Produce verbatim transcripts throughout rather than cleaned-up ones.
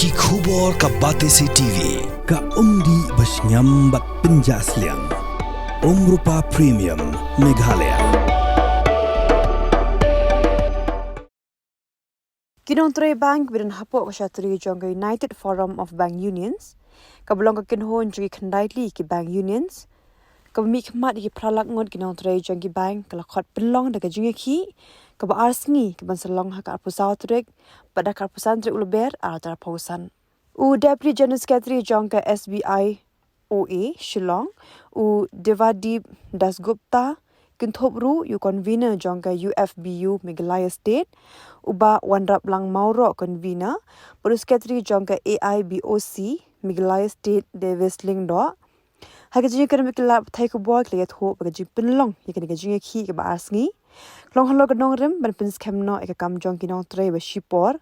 Ki khubor ka Batesi T V, ka umdih ba shngiam bad pynjah sliang. Umrupa Premium, Meghalaya. Ki nongtrei bank ba don hapoh ka shatri jong ka United Forum of Bank Unions, kaba long ka kynhun jong ki khyndai tylli ki bank unions, kaba mihkhmat ïa ki phra lak ngut ki nongtrei jong ki bank, ka la khot pynlong da ka jingïakhih kaba ar sngi, kaban sa long ha ka arphew saw tarik bad da ka arphew san tarik u Lber, ar hajar arphew san. U Deputy General Secretary jong ka S B I O A Shillong, u Devadeep Dasgupta, kynthup ruh ïa u convener jong ka U F B U Meghalaya State, u Bah Wanraplang Mawroh, convener, bad u secretary jong ka A I B O C Meghalaya State, Davis Lyngdoh. Ha ka jingïakren bad ki lad pathai khubor, ki la ïathuh ba ka jingpynlong ïa kane ka jingïakhih kaba ar sngi ka long halor ka nongrim ban pynskhem noh ïa ka kam jong ki nongtrei ba shipor,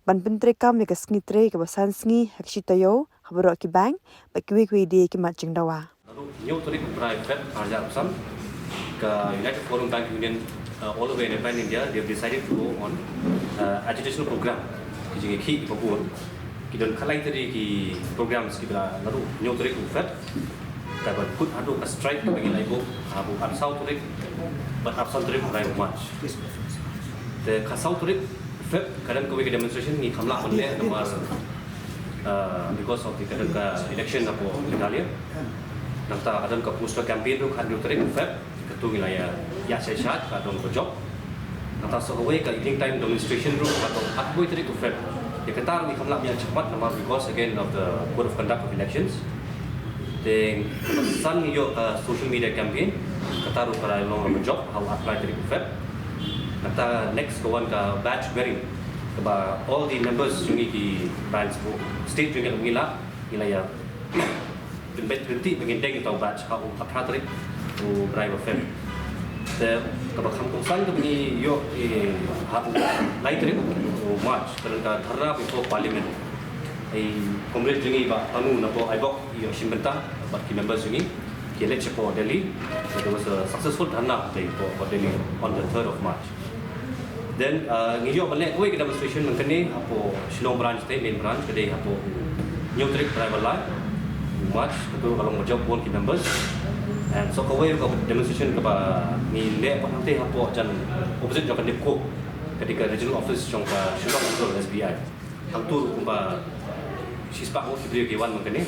ban pyntreikam ïa ka sngi trei kaba san sngi ha ka shi taïew ha baroh ki bank bad kiwei kiwei de ki mat jingdawa. Naduh hynñiew tarik u Feb ar hajar arphew san, ka United Forum Bank Union, uh, all the way in pan India, they have decided to go on, uh, agitational program. Ki jingïakhih kiba bun, ki don khatlai tylli ki programs kiba naduh hynñiew tarik u Feb, kaba kut haduh ka strike kaba ngi la buh haduh arphew saw tarik bad arphew san tarik u March. Te ka saw tarik Feb ka don kawei ka demonstration ngi kham lah ban leh namar, uh, because of the ka don ka election hapoh Meghalaya. Nangta ka don ka poster campaign ruh ka hynñiew tarik Feb, katu ngi la ïa, ïa shai shad ka don ka jop. Nangta sa kawei ka evening time demonstration ruh ka don arphew tarik Feb. Ïa kata ruh ngi kham lah ban ïa shakhmat namar because again of the code of conduct of elections. Te kaba san ngi ïoh ka social media campaign, kata ruh ka la long ruh ka jop ha u arphew tarik Feb. Kata next ka wan ka badge wearing, kaba all the members jong ngi ki branch, state jong ngi la, ngi la ïa pynbeit pynbeit ba ngin deng ïa uta u badge ha u arphew tarik u Feb. Te kaba kham kongsan kaba ngi ïoh, eh, ha u lai tarik u March, ka don ka dharna before Parliament. Ai comrade jong ngi Bah Panu na poh Aibok i ïoh shim bynta bad ki members jong ngi, ki leit shapoh Delhi. So there was a successful dharna hapoh Delhi on the third of March. Then, uh, ngi ïoh ban leh kawei ka demonstration mynta ne hapoh Shillong branch te, main branch, ka dei hapoh hynñiew tarik u March, katu ka long ba jop bun ki members. And so kawei ka demonstration kaba ngi leh pat hangte hapoh jan opposite jong ka NEEPCO, ka dei ka regional office jong ka Shillong Rural S B I. Hangtu kumba shispah ngut ki briew ki wan mynta ne.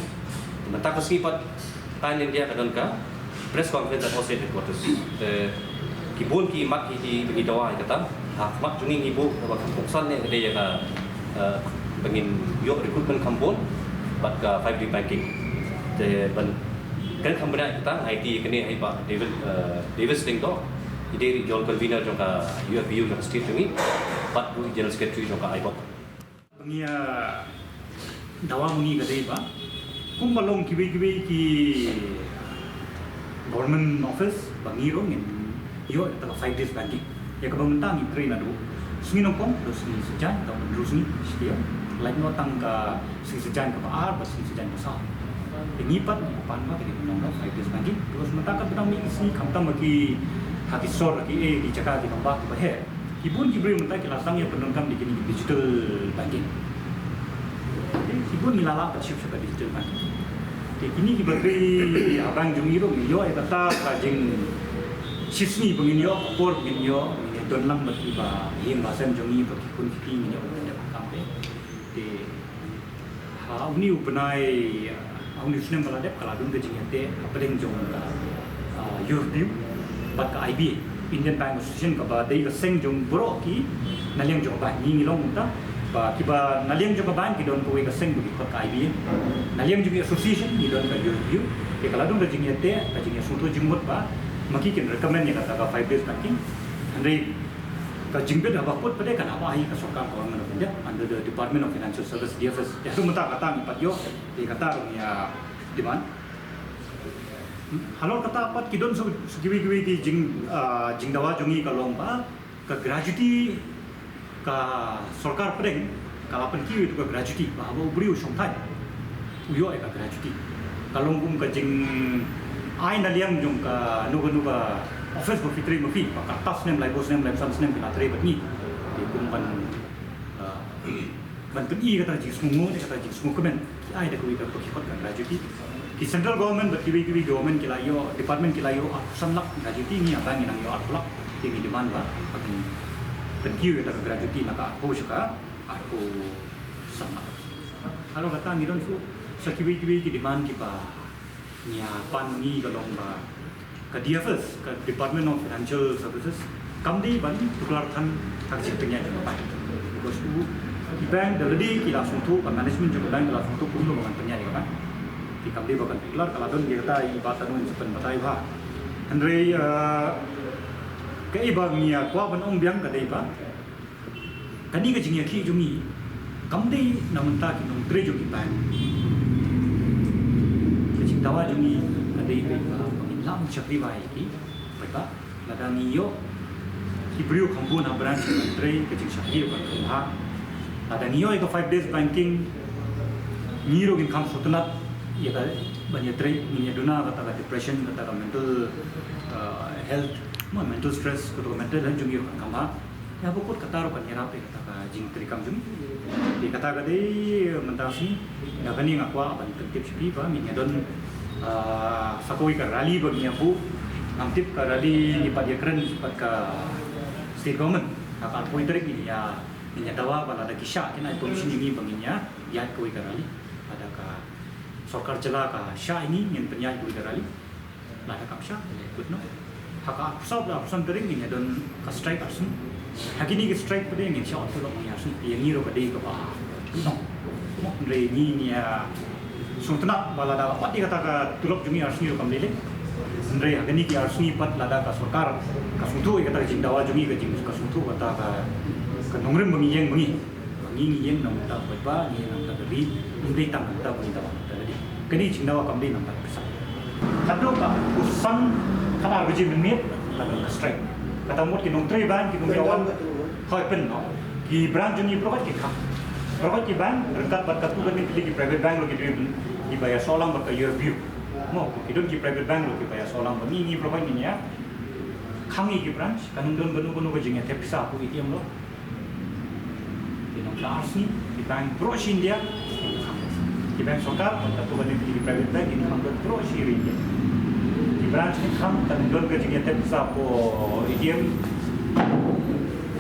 Mynta ka sngi pat pan India ka don ka press conference at All State Headquarters. Te ki bun ki mat ki, ki ba ngi dawa ïa kata. Ha khmat jong ngi ngi buh kaba kham kongsan ne ka dei ïa ka, eh, ba ngin ïoh recruitment kham bun bad ka five D banking. Te ban kren kham bniah ïa kata ngi aiti ïa kane ha i Bah David, eh, Davis Lyngdoh. I dei ruh i General Convener jong ka U F B U jong ka state jong ngi bad ruh i General Secretary jong ka Aibok. Ba ngi, ah, dawa ma ngi ka dei ba kumba long kiwei kiwei ki government office ba ngi ruh ngin ïoh ïa ka five days banking. Ïa kaba mynta ngi trei naduh sngi nyngkong, naduh sngi Saitjaiñ, naduh hynriew sngi shi taïew. Lait noh tang ka sngi Saitjaiñ kaba ar bad sngi Saitjaiñ kaba saw. Te ngi pat ngi pan ba ka dei ban long ka five days banking. Terus mynta ka dang mih ki sngi khamtam ba ki ha ki sor ki, eh, ki jaka ki nongbah kiba heh. Ki bun ki briew mynta ki la sdang ïa pyndonkam da kine ki digital banking. Te ki bun ngi la lah ban shift sha ka digital banking. Te kine kiba trei ha bank jong ngi ruh ngi ïoh ïa kata ka jingshisngi ba ngin ïoh ka por ba ngin ïoh, ngin ïa don lang bad kiba ïing ba sem jong ngi bad ki khun ki kti, ngin ïoh ban dep kam te. Te ha une u bnai, ha une u snem ba la dep ka la don ka jingïateh hapdeng jong ka, ah, U F B U bad ka I B A, Indian Bank Association, kaba dei ka seng jong baroh ki naliang jong ka bank. Ngi ngi long mynta ba kiba naliang jong ka bank ki don kawei ka seng ba ki khot ka I B A. Naliang jong ki association ngi don ka U F B U. Te ka la don ka jingïateh, ka jingïasngewthuh jingmut ba ma ki kin recommend ïa kata ka five days banking. Hynrei ka jingbit haba kut pat de kan hap ai ka sorkar, Government of India, under the Department of Financial Service, D F S. Ïa, tu mynta kata ngi pat ïoh, ïa kata ruh ngi ïa demand. Halor kata pat ki don sa, sa kiwei kiwei ki jing, ah, jingdawa jong ngi ka long ba ka gratuity, ka sorkar pdeng ka la pynkiew ïa tu ka gratuity ba haba u briew u shongthait u ïoh ïa ka gratuity. Ka long kum ka jingai naliang jong kano kano ka office ba phi trei ma phi, ba kata snem, laiphew snem, laiphew san snem phi la trei bad ngi. Te kum ban, ah, Ban pyni kata ka jingsngewnguh, kata ka jingsngewkmen, ki ai da kawei ka, ki khot ka gratuity. Ki central government bad kiwei kiwei government ki la ïoh, department ki la ïoh arphew san lak gratuity, ngi ha bank ngi nang ïoh arphew lak. Te ngi demand ba, ba kin pynkiew ïa kata ka gratuity na ka arphew sha ka arphew san lak. Halor kata ngi don shuh sa kiwei kiwei ki demand kiba ngi ïa pan ngi ka long ba ka D F S, ka Department of Financial Services, kam dei ban tuklar than ha ka jingpynïaid jong ka bank. Because u, ki bank da lade ki la sngewthuh, ka management jong ka bank ka la sngewthuh kumno ban pynïaid ka bank. Te kam dei ba kan tuklar, ka la don ïa kata i Bah Tanoh in sa pynbatai bha. Hynrei, eh, kaei ba ngi ïa kwah ban ong biang ka dei ba kane ka jingïakhih jong ngi kam dei na bynta ki nongtrei jong ki bank. Ka jingdawa jong ngi ka dei ba ngin lah ban shakri bha ïa ki paidbah. Lada ngi ïoh ki briew kham bun ha branch ban trei, ka jingshakri ka kham bha. Lada ngi ïoh ïa ka five days banking, ngi ruh ngin kham sngewtynnat ïa ka ban ïatrei, ngin ïaduna kata ka depression, kata ka mental, uh, health, ma, mental stress, kata ka mental health jong ngi ruh kan kham bha. Ïa, ba kut kata ruh kan ïarap ïa kata ka jingtrei kam jong ngi. Te kata ka dei mynta ka sngi, da kane nga kwah ban pyntip sha phi ba ngin ïa don, ah, sa kawei ka rally ba ngin ïa buh. Ngam tip ka rally ngi pat ïa kren pat ka state government. Ha ka arphew tarik ngin ïa, ngin ïa dawa ba lada ki shah kin ai permission ïa ngi ba ngin ïa ïaid kawei ka rally. Lada ka sorkar jylla ka shah ïa ngi, ngin pynïaid kawei ka rally. Lada kam shah, eh, kut noh. Ha ka arphew saw, arphew san tarik ngin ïa don ka strike arsngi. Ha kine ki strike pat ngin shah tulop ngi arsngi. Ïa ngi ruh ka dei kaba, noh. Hynrei ngi, ngi ïa sngewtynnat ba lada la pat ïa kata ka tulop jong ngi arsngi ruh kam lei lei. Hynrei ha kine ki arsngi pat lada ka sorkar ka sngewthuh ïa kata ka jingdawa jong ngi, ka jing, ka sngewthuh kata ka, ka nongrim ba ngi ïeng ba ngi. Ba ngi ngi ïeng na bynta u paidbah, ngi ïeng na bynta ka ri, ym dei tang na bynta ba ngi dawa na bynta ka ri. Kane ka jingdawa kam dei na bynta ka pisa. Haduh ka arphew san, khatar baje mynmiet, la don ka strike. Kata mut ki nongtrei bank, ki nongïawan. Hooid, pyn, no. Ki branch jong ngi baroh ki khang. Baroh ki bank, ryngkat bad katto katne tylli ki private bank ruh ki don, kiba ïasoh lang bad ka U F B U. Mo, ki don ki private bank ruh kiba ïasoh lang bad ngi, ngi baroh ngi ïa khang ïa ki branch, kan ym don kano kano ka jingïatep pisa hapoh A T M ruh. Ki nongtrei arsngi, ki bank baroh shi India, ki khang. Ki bank sorkar, bad katto katne ki private bank, ki khang baroh shi India. Ki branch ki khang, kan don ka jingïatep pisa hapoh A T M.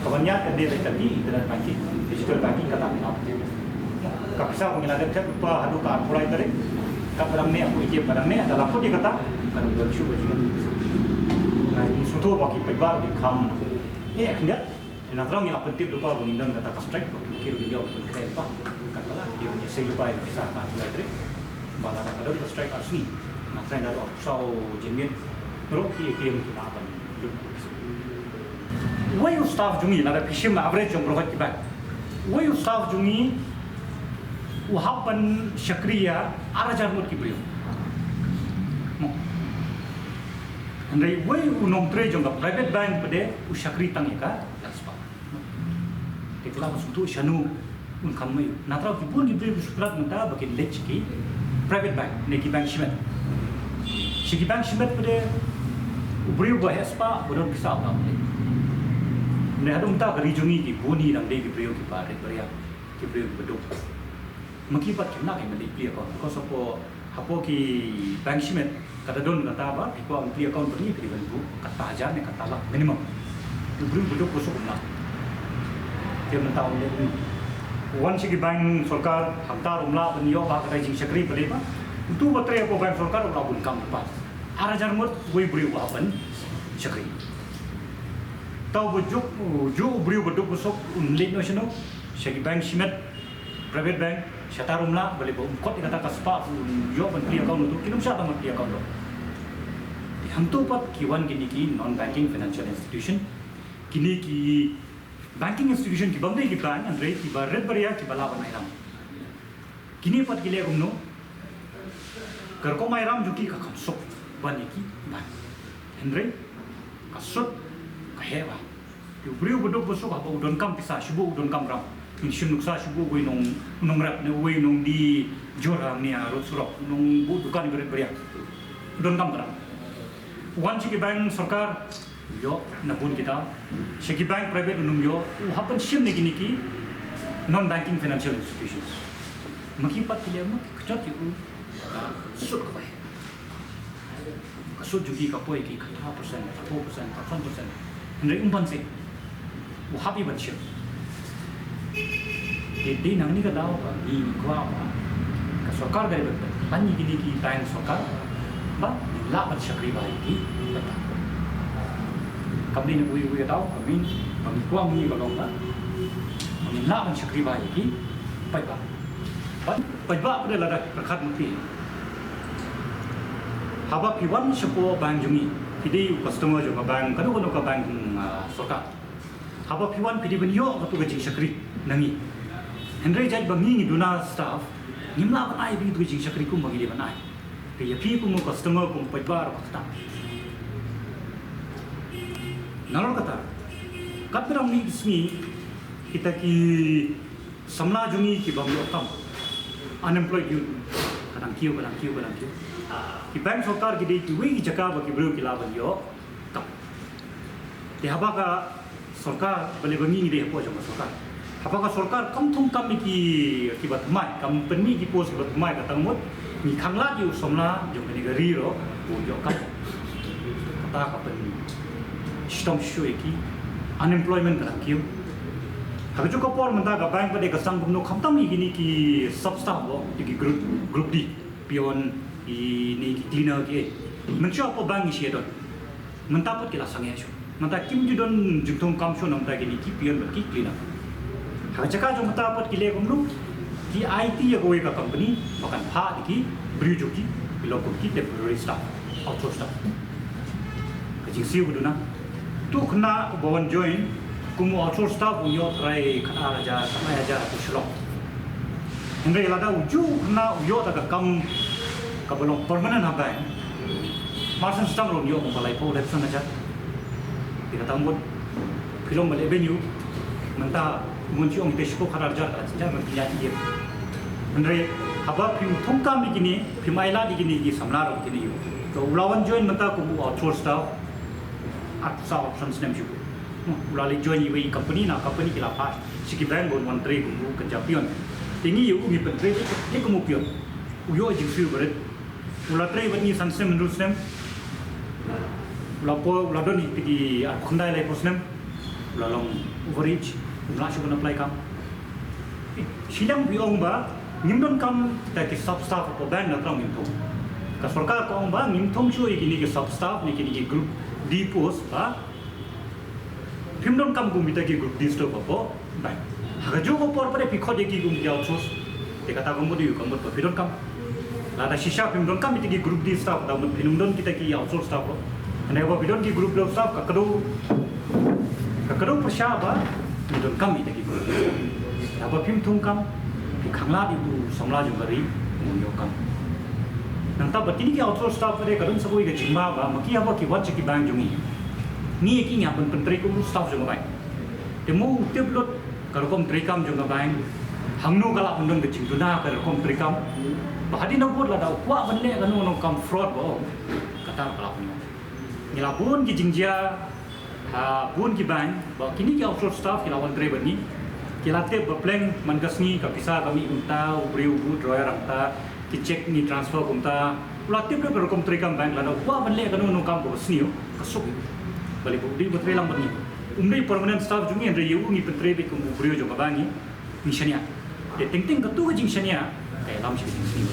Ka ban ïaid ka dei ka internet banking, digital banking, kata ka. Ka pisa ba ngi la dep thep lypa haduh ka arphew lai tarik. Katba dang neh hapoh A T M, ba dang neh, da la kut ïa kata, kan don shuh ka jingïatep pisa. Nga sngewthuh ba ki paidbah ki kham, eh, khyndiat. Te na thaw ngi la pyntip lypa ba ngin don kata ka strike, ba ki ruh ki ïoh pynkhreh lypa. Katba la ki ïoh ïasei lypa ïa ka pisa ka arphew lai tarik. Ba lada ka don ka strike arsngi, na thaw da ruh arphew saw jingmut ruh ki ïa ki ïa ki lah ban lut. Uwei u staff jong ngi, lada phi shim na average jong baroh ki bank, uwei u staff jong ngi u hap ban shakri ïa ar hajar ngut ki briew. Mo. Hynrei uwei u nongtrei jong ka private bank pat u shakri tang ïa ka lai spah. Te ki la sngewthuh shano un kham ïa u. Na thaw ki bun ki briew ki sngewtynnat mynta ba kin leit sha ki private bank ne ki bank shimet. Sha ki bank shimet pat u briew ba heh spah ba don pisa u la leit. Ne haduh mynta ka ri jong ngi ki bun hi dang dei ki briew kiba rit bariang, ki briew kiba duk. Ma ki pat kim lah ban leit plie account, because of, uh, hapoh ki bank shimet, ka da don kata ba phi kwah ban plie account ba ngi phi dei ban buh kata hajar ne kata lak minimum. U briew ba duk ba suk um lah. Te mynta u leh, wan sha ki bank sorkar, hangta ruh um lah ban ïoh ba kata jingshakri ba dei ba utu ba trei hapoh bank sorkar u lah bun kam ba ar hajar ngut uwei u briew u hap ban shakri. Tau ba juk, juk u briew ba duk ba suk un leit noh shano, sha ki bank shimet, private bank, shata ruh um lah, balei ba um khot ïa kata ka spah, um ïoh ban plie account utu, kin ym shah tang ban plie account ruh. Te hangto pat ki wan kine ki non banking financial institution, kine ki banking institution ki bym dei ki bank, hynrei kiba rit bariah kiba lah ban ai ram. Kine pat ki leh kumno? Ka rukom ai ram jong ki ka kham suk ban ïa ki bank. Hynrei ka sut ka heh bha. Te u briew ba duk ba suk haba u donkam pisa, shu buh u donkam ram. Ngin shim nuksa shu buh uwei u nong, nongrep ne uwei u nongdie jhur hangne ha rud surok, u nongbuh dukan ba rit bariah. U donkam ka ram. Wan sha ki bank sorkar, u ïoh na bun kita. Sha ki bank private um ïoh, u hap ban shim na kine ki Non banking financial institutions. Ma ki pat ki leh ma ki kjot ki u, ah, sut kawei. Ka sut jong ki ka poi ki khatar percent, khatar percent, khatar percent. Hynrei um ban seh. U hap i ban shim. Te dei nangne ka daw ba ngi ngi kwah ba ka sorkar ka dei ban pynban ïa kine ki bank sorkar ba ngin lah ban shakri bha ïa ki paidbah. Kam dei na uwei uwei ka daw, ka mut ba ngi kwah ngi ka long ba ngin lah ban shakri bha ïa ki paidbah. Bad paidbah pat de lada pyrkhat ma phi. Haba phi wan shapoh bank jong ngi, phi dei u customer jong ka bank, kano kano ka bank, ah, sorkar. Haba phi wan phi dei ban ïoh katu ka jingshakri na ngi. Hynrei jait ba ngi ngi duna staff, ngim lah ban ai phi katu ka jingshakri kumba ngi dei ban ai. Te ïa phi kum u customer, kum paidbah ruh kata. Nalor kata, katba dang mih ki sngi, kita ki samla jong ngi ki bym ïoh kam, unemployed youth, ka dang kiew, ka dang kiew, ka dang kiew. Ki bank sorkar ki dei kiwei ki jaka ba ki briew ki lah ban ïoh kam. Te haba ka sorkar, balei ba ngi ngi dei hapoh jong ka sorkar. Haba ka sorkar kam thung kam ïa ki, kiba thymmai, kam pynmih ki post kiba thymmai, kata ka mut ngi khanglad ïa u samla jong kane ka ri ruh u ïoh kam. Kata ka pynshitom shuh ïa ki, unemployment ka dang kiew. Ha kajuh ka por mynta ka bank pat de ka sdang kumno, khamtam ïa kine ki sub staff, ba ong ki group, group D, peon, kine ki cleaner ki. Mynshuwa hapoh bank ngi shu ïa don. Mynta pat ki la sangeh shuh. Mynta kim ju don jingthung kam shuh na bynta kine ki peon bad ki cleaner. Ha ka jaka jong mynta pat ki leh kumno, ki ai ti ïa kawei ka company ba kan phah ïa ki briew jong ki, ki long kum ki temporary staff, outsource staff. Ka jingsiew ka duna. Tu khynnah ba wan join kum u outsource staff u ïoh trai khatar hajar, khatar hajar ha Shillong. Hynrei lada u ju khynnah u ïoh da ka kam kaba long permanent ha bank, mar shen sdang ruh un ïoh kumba laiphew, laiphew san hajar. Te kata ka mut phi long ba leh beiñ ïa u, mynta u mon shi ong te shiphew khatar hajar ka la jynjar ban pynïaid ïa. Hynrei haba phim thung kam ïa kine, phim ailad ïa kine ki samla ruh kine ïa u. To u la wan join mynta kum u outsource staff, arphew saw arphew san snem shuh. U la leit join iwei i company, na company ki la phah sha ki bank ban wan trei kum u kynja peon. Te ngi ïa u ngi pyntrei ïa kum u peon. U ïoh jingsiew barit. U la trei bad ngi san snem hynriew snem. U la poi, u la don ïa ki arphew khyndai laiphew snem. U la long overage. Um lah shuh ban apply kam. Shiliang phi ong ba ngim don kam kita ki sub staff hapoh bank, na tang ngim thung. Ka sorkar ka ong ba ngim thung shuh ïa kine ki sub staff ne kine ki group D post ba phim don kam kum kita ki group D staff hapoh bank. Ha kajuh ka por pat de phi khot ïa ki kum ki outsource. Te kata ka mut ïa u ka mut ba phi don kam. Lada shisha phim don kam kita ki group D staff, kata ka mut phin ym don kita ki outsource staff ruh. Hynrei ba phi don ki group D staff, ka kdew, ka kdew pyrshah ba phi don kam kita ki group D staff. Haba phim thung kam, phi khanglad ïa u samla jong ka ri un ïoh kam. Nangta bad kine ki outsource staff pat de ka don sa kawei ka jingma ba ma ki haba ki wan sha ki bank jong ngi, ngi ïa ki ngi hap ban pyntrei kum u staff jong ka bank. Te mo u tip lut ka rukom treikam jong ka bank, hangno ka lah ban don ka jingduna ka rukom treikam. Ba hadien nangkut lada u kwah ban leh kano kano kam fraud ba ong, kata ka lah ban ong. Ngi la bun ki jingjia ha bun ki bank ba kine ki outsource staff ki la wan trei bad ngi. Ki la tip ba pleng man ka sngi ka pisa ka mih kumta, u briew u drawer hangta, ki cheque ngi transfer kumta. U la tip da ka rukom treikam bank, lada u kwah ban leh kano kano kam kaba sniew, ka suk ïa u. Balei ba u dei ba trei lang bad ngi. Um dei permanent staff jong ngi, hynrei ïa u ngi pyntrei beit kum u briew jong ka bank, ngi, ngi shaniah. Te teng teng katu ka jingshaniah ka ïalam sha ka jingsniew.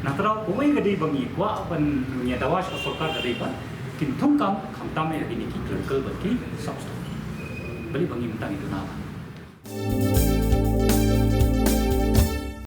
Na thaw kawei ka dei ba ngi kwah ban ïa dawa sha ka sorkar ka dei ba kin thung kam khamtam ïa kine ki clerical bad ki sub staff. Balei ba ngim tang ïa duna ba